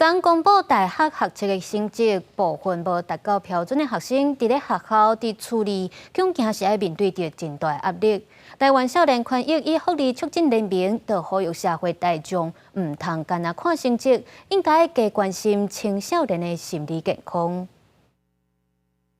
昨公布大學學測的成績，部分無達到標準的學生，佇咧學校、佇厝裡，恐驚是愛面對著真大壓力。台灣少年權益與福利促進聯盟就呼籲社會大眾，毋通干焦看成績，應該加關心青少年的心理健康。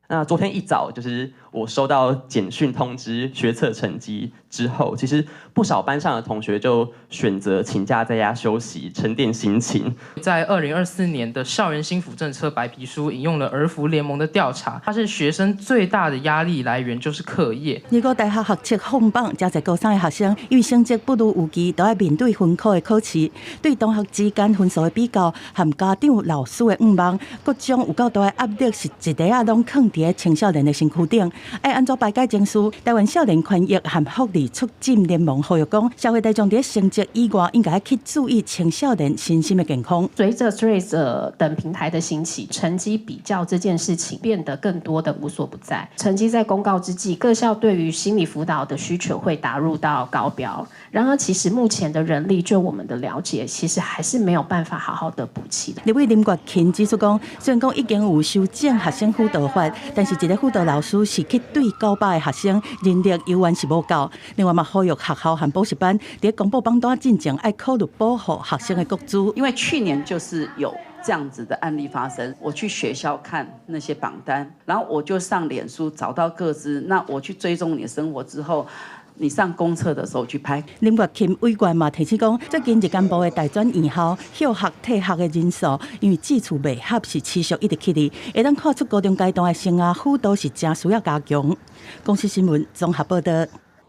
那昨天一早，就是我收到簡訊通知學測成績之後，其實不少班上的同學就選擇請假在家休息，沉澱心情。在2024年的校園心輔政策白皮書引用了兒福聯盟的調查，發現學生最大的壓力來源就是課業。如果大學學測放榜，誠濟高三的學生因為成績不如預期，都愛面對分科的考試，對同學之間分數的比較，和家長、老師的向望，各種有夠大的壓力，是一塊仔攏囥佇青少年的身軀頂。愛按怎排解情緒？台灣少年權益和福利促進聯盟呼籲講，社會大眾佇成績以外，應該去注意青少年身心的健康。隨着 Threads 等平台的興起，成績比較這件事情變得更多的無所不在。成績在公告之際，各校對於心理輔導的需求會達入到高標。然而，其實目前的人力，就我們的了解，其實還是沒有辦法好好的補齊。立委林月琴指出講，雖然講已經有修正學生輔導法，但是一個輔導老師是去對900個學生，人力猶原是無夠。另外嘛，呼籲學校和補習班佇公布榜單進前，愛考慮保護學生的個資。因為去年就是有這樣子的案例發生，我去學校看那些榜單，然後我就上臉書找到個資，那我去追蹤你的生活之後，你上公廁的時候去拍。林月琴委員嘛提醒講，最近日間部的大專院校休學退學的人數，因為志趣袂合是持續一直起哩，會當看出高中階段的生涯輔導是誠需要加強。公視新聞綜合報導。